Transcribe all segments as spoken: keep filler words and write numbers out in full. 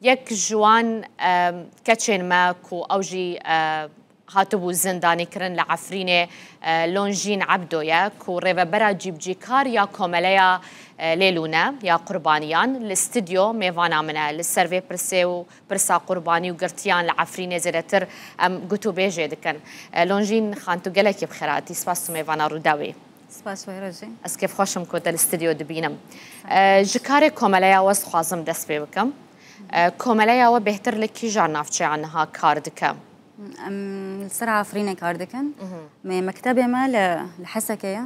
Yek ji wan, e, keçên me ku ew jî, e, hatibû zindanîkirin li Efrînê, e, Lonjîn Ebdo ye ku rêvebera cîbicîkar ya Komeleya, e, Lêlûne ya Qurbaniyan li stûdyo mêvana min e. Li ser vê pirsê û pirsa qurbanî û girtiyan li Efrînê zêdetir em gotûbêjê dikin. E, Lonjîn Xan, tu gelekî bi xêr hatî. Spas tu mêvana Rûdawê. Spas we re jî. Ez kêfxweş im ku te li stûdyo dibînim. E, ji karê komeleya we ez dixwazim dest pê bikim. E, komeleya we bêhtir li kîjan navçeyan niha kar dike? Em li ser Efrînê kar dikin. Mê mektebê me li, li Hesekê ye.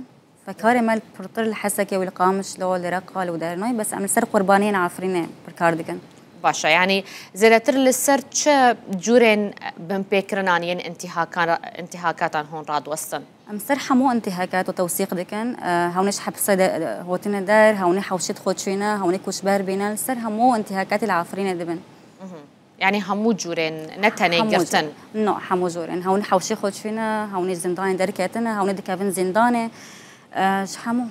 Fe karê me pirtir li Hesekê û li Qamişlo, li Reqa, li Dernayê, bes em li ser qurbaniyên Efrînê pir kar dikin. Baş e, yanî zêdetir li ser çi cûrên binpêkirinan yên intîhakan, intîhakatan hûn radiwestin? Em ser hemû intîhakat û tewsîq dikin. E, hewnê ji hepsê de, e, hotine der, hewnê hewşê xwe çûyne, hewnê koçber bîne, li ser hemû intîhakatê li Efrînê dibin. Yanî hemû cûrên, ne tenê Hemû girtin. cûr. No, hemû cûrên. Hewnê hewşê xwe çûyne, hewnê zindanê derketine, hewnê dikevin zindanê. E, ji hemû.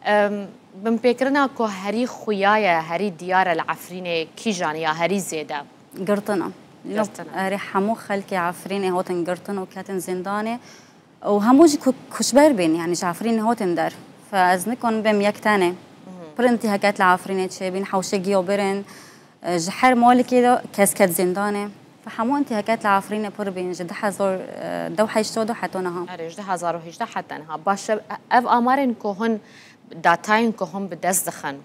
Em, binpêkirina ku herî xuya ye, herî diyar e li Efrînê kîjan ya herî zêde? Girtin e. Girtin e. Erê, hemû xelkê Efrînê hatin girtin û ketin zindanê. Û hemû jî ku-, koçber bîn, yanî ji Efrînê hatin der. Fe ez nikanim bêm yek tenê. Pir intîhakat li Efrînê çêbîn, hewşê giyo birin, e, ji her malikê de kes ket zindanê. Fe hemû intîhakat li Efrînê pir bîn, ji du hezar, e, dew heştê de heta niha. Erê, ji du hezar û hejdeh heta niha. Baş e, ev amarên ku hûn, datayên ku hûn bi dest dixin,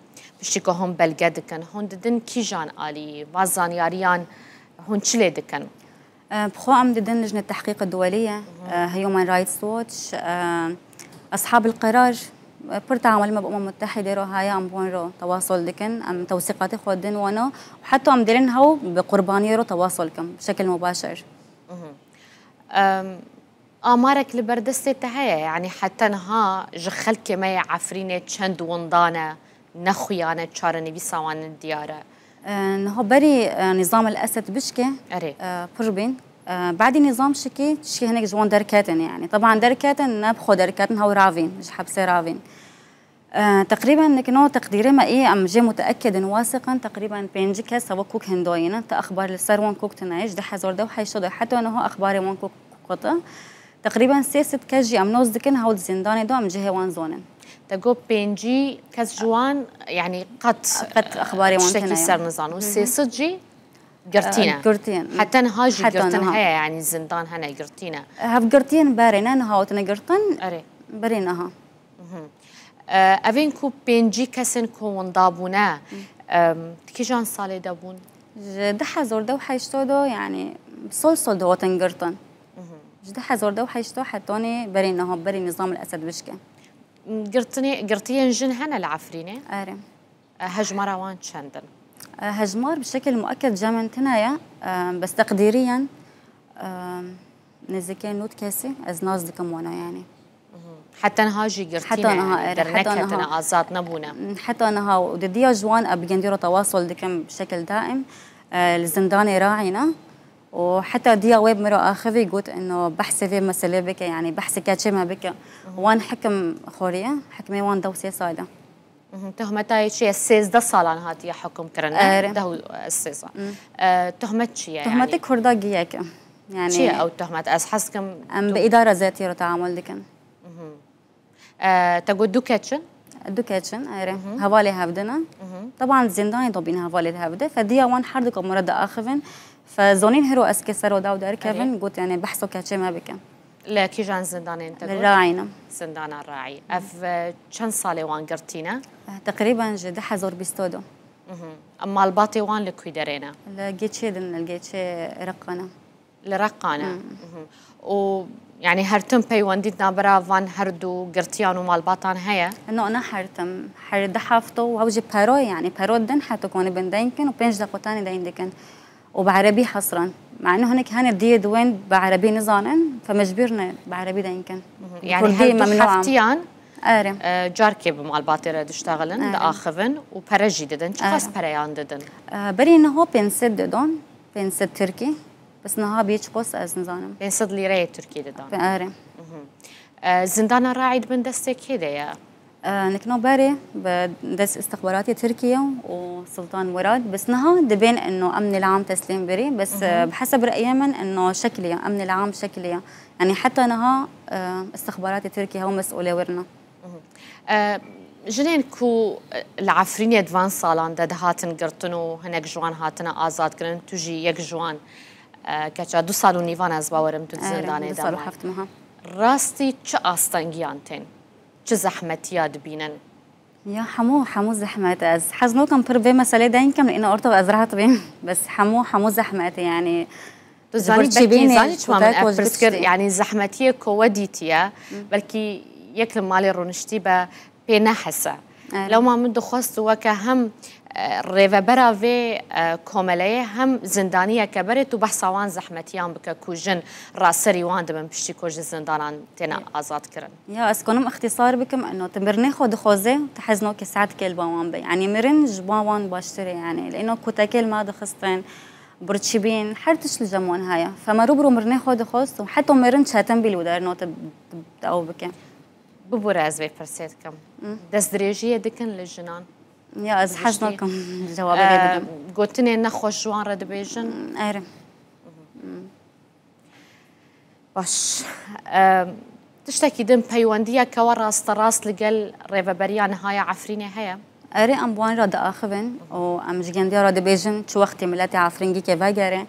piştî ku hûn belge dikin, hûn didin kîjan alî, va zanyariyan hûn çi lê dikin? E, bi xwe em didin Lijnê Tehqîq Duwelî ye, e, Human Rights Watch, e, Ashabil Qerar, e, pir teamul me bi Umem Mutehîdê re heye, em bi wan re tewasol dikin, em tewsîqatê xwe didin wana û heta em dêrin hew bi qurbaniyê re tewasol kim, bi şekil mubaşir. Em, amarek li ber destê te heye, yanî heta niha ji xelkê me yê Efrînê çend winda ne, nexuya ne, çarenivîsa wan ne diyar e? E, niha berî, e, Nîzam El Esed bişkê, Erê. e, pir bîn. E, badî Nîzam şikî, tişkî hinek ji wan derketin, yanî. Teban derketin, ne bi xwe derketin, hew ravîn, ji hepsê ravîn. E, teqrîben nikno teqdîrê me ê, em jê muteekid in, wasiq in, teqrîben pêncî kes hewa kok hindayî ne, te exbar li ser wan kok tune ye, ji du hezar dew heştê de heta niha exbarê wan kok qute. Teqrîben sê sed kes jî em nas dikin, hew di zindanê de, em cihê wan zonin. Te got pêncî kes ji wan, yanî qet, Qet exbarê wan tiştekî tune ye. ser nizan û Hı hı. sê sed jî girtî ne. E, girtî ne. Heta niha jî Heta girtin niha. heye, yanî zindan hene, girtî ne. Hev girtiyên berê ne, niha hatine girtin. Erê. Berê niha. Mhm. E, evên ku pêncî kesên ku winda bûne, em, di kîjan salê de bûn? Ji du hezar dew heştê de, yanî sol sol de hatin girtin. Mhm. Ji du hezar dew heştê hetanî berê niha, berê Nîzam El Esed bişke. Girtinê, girtiyên jin hene li Efrînê? Erê. E, hejmara wan çend in? E, hejmar bi şekil mueked cem in tune ye, e, bes teqdîriyen, e, nêzîkê nod kesî ez nas dikim wana, yanî. Mhm. Heta niha jî girtî Heta ne, niha, yanî erê, heta derneketine, niha. azad nebûne. Heta niha û di diya ji wan e bi gundî re tewasol dikim bi şekil daim, e, li zindanê Raî ne. Û heta diya wê bi min re axivî got, ino behsê vê meselê bike, yanî behsê keçê me bike. Mhm. Wan hikim xwariye, hikmê wan dew sê sal e. Mhm, tohmeta yê çi ye? Sêzdeh salan hatiye hukm kirin, ne? Erê. Deh û sê sal. Mhm. E, tohmet çi ye, Tohmetê yanî? Kurda giyek e. Yanî Çi ye ew tohmet? Ez hez kim Em tu- bi îdara zetî re teamul dikin. Mhm. E, te got du keç in? Du keç in, erê. Mhm. Hevalê hevdin e. Mhm. Teban zindanê de bîn hevalê hevde. Fe diya wan her du kamera diaxivin. Fe zonîn hiro ez ke ser oda û derkevin, Erê. got, yanî behso keçê me bikin. Li kîjan zindanên te Li got? Raî ne. Zindana Raî. Ev, e, çend salê wan girtî ne? Eh, teqrîben ji du hezar bîst û du. Mhm. Em malbatê wan li kû derê ne? Li Geçê din, li Geçê Reqa ne. Li Reqa ne? Hmm. Mhm. Û, yanî her tim peywendî di navbera van her du girtiyan û malbatan heye? No, ne her tim. Her du hefte û ew jî pero, yanî pero din heta ku wan ê bin deyn kin û pênc deqe tenê deyn dikin. û bi erebî hesran. Manu hinek hene diyê di wên bi erebî nizanin, fe mecbûr ne bi erebî deyn kin. Mhm. Bi Yanî kurdî her du memnû am. heftiyan, Erê. e, carkê bi malbatê re diştexilin, Erê. diaxivin û pere jî didin. Çiqas Erê. pereyan didin? E, berî niha pênc sed didin, pênc sed tirkî. Bes niha bî çiqas ez nizanim. Pênc sed lîreyê tirkî didin. Erê. Mhm. E, zindana Raî di bin destê kê de ye? آه، نكنو باري بدس استخباراتي تركيا وسلطان مراد، بس نها دبين إنه أمن العام تسليم بري، بس آه، بحسب رأيي من إنه شكلية، أمن العام شكلية. يعني حتى نها آه، استخباراتي تركيا هو مسؤولة ورنا. Jinên ku li Efrînê di van salan de dihatin girtin û hinek ji wan hatine azadkirin, tu jî yek ji wan, e, keça du sal û nîvan ez bawerim tu di zindanê de mane. Rastî çi astengiyan tên? Çi zehmetiya dibînin? Ya hemû, hemû zehmet. Ez hez nokim pir vê meselê deyn kim, îna orta ez rehet bîm. Bes hemû, hemû zehmet e, yanî. Tu zanî, belkî zanî çima min ev pirs kir, yanî zehmetiyê ku we dîtiye, belkî yek li malê rûniştî be pê nehese. Lewma min dixwest weke hem, e, rêvebera vê, e, komeleyê hem zindaniyeke berê tu behsa wan zehmetiyan bike ku jin raserî wan dibin piştî ku ji zindanan têne azad kirin. Ya, ez konim ixtîsar bikim, eno, tu mirinê xwe dixwaze, tu hez nokê saetkê li ba wan be. Yanî mirin ji ba wan baştir e, yanî. Lê eno kutekê li me dixistin, birçîbîn, her tişt li cem wan heye. Fe me rû bi rû mirinê xwe dixwest û heta mirin çetin bî li der no tu, tu, tu ew bike. Bibûre ez vê pirsê dikim. Destdirêjiyê dikin li jinan? Ya, ez hez nakim cewabê vê bidim. Gotinên nexweş ji wan re dibêjin? Erê. Baş. Tiştekî din, peywendiyeke we rasterast li gel rêveberiya niha ya Efrînê heye? Erê, em bi wan re diaxivin û em ji gendiya re dibêjin, çi wextê miletê Efrîngîkê vegere.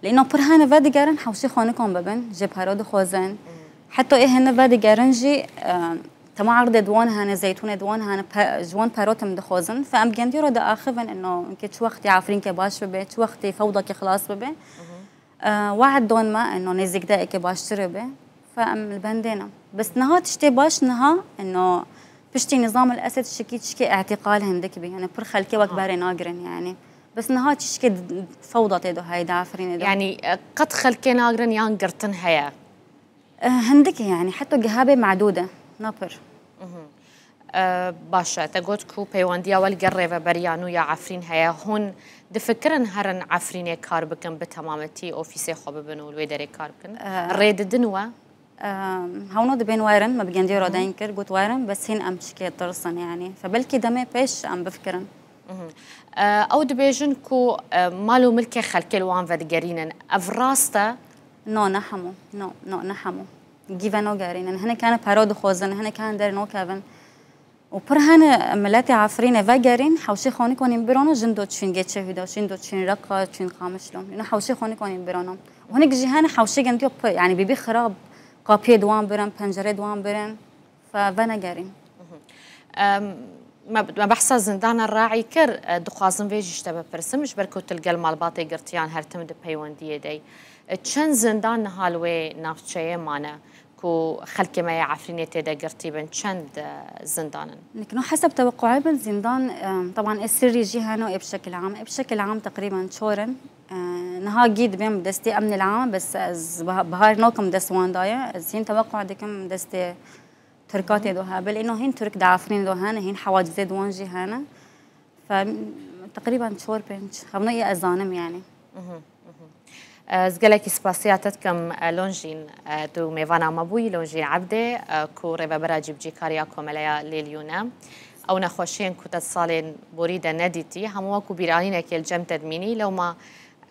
Lê îna pir hene vedigerin, hewşê xanikan bibin, jê pera dixwazin. Heta ê hene vedigerin jî, e, tema erdê di wan hene, zeytûnê di wan hene, pe-, ji wan pera tim dixwazin. Fe em gendiya re diaxivin, îna weke çi wextê Efrînkê baş bibe, çi wextê fewdakê xilas bibe. E, we'd dan me, eno nêzîk dehekê baştir be, fe em li bendê ne. Bes niha tiştê baş niha, eno piştî Nizam el Esed şikî çikê îtîqal hindik bî. Yani pir xelkê wek berê nagirin yani. Bes niha çişkê fewda tê do heye di Efrînê de. Yani, e, qet xelkê nagirin yan girtin heye? E, hindik e yani, heta giha bê medûd e, ne pir. E, baş e, te got ku peywendiya we li gel rêveberiya nû ya Efrîn heye. Hûn difikirin herin Efrînê kar bikin, bi temametî ofîsê xwe bibin û li wê derê kar bikin? E, rê didin we? E, hewno dibên werin, me bi gendiya re deyn kir, got werin, bes hîn em çikê tirsin yani. Fe belkî demê pêş em bifikirin. E, ew dibêjin ku, e, mal û milkê xelkê li wan vedigerînin. Ev rast e? No, ne hemû. No, no, ne hemû. Gî venogerînin. Hinek hene pera dixwazin, hinek hene dernokevin. Û pir hene miletê Efrînê vegerîn, hewşê xanikanên birana jin do çîn gê çehûda, çîn do çîn Reqa, çîn Qamişlo. Îna hewşê xanikanên birana. Hinek jî hene hewşê gendiya pi, yani bîbî xirab, kapiyê di wan birin, pencerê di wan birin. Fe venegerîn. Em, me, me behsa zindana Raî kir, e, dixwazim vê jî ji te bipirsim, ji ber ku tu li gel malbatê girtiyan her tim di peywendiyê de yî. E, çend zindan niha li wê navçeyê mane ku xelkê me yê Efrînê tê de girtî bin? Çend, e, zindan in? Nikno heseb teweqûyê min zindan, em, teban ê sirrî jî hene û ê bi şekil am. Ê bi şekil am teqrîben çor in. E, niha gî dibêm bi destê emnê li am, bes ez biha-, bihar nakim dest wan daye. Ez hîn teweqû dikim destê Tirka tê do hebin. Îno hîn Tirk di Efrînê do hene, hîn hewacizê di wan jî hene. Fe teqrîben çor pênc. Hevno yê ez zanim yani. Ez gelekî spasiya te dikim, e, Lonjîn, e, tu mêvana me bûyî, Lonjîn Ebdê, e, ku rêvebera cîbicîkariya Komeleya Lêliyûn e. Ew nexweşiyên ku te di salên borî de nedîtî, hemû wekû bîranînekê li cem te dimînî, lewma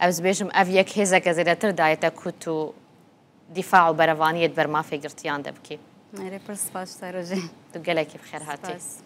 ez bêjim ev yek hêzeke zêdetir daye te ku tu dîfa û berevaniyê di ber mafê girtiyan de bikî. Erê, pir spas ji te re jî. Tu gelekî bi xêr hatî. Spas.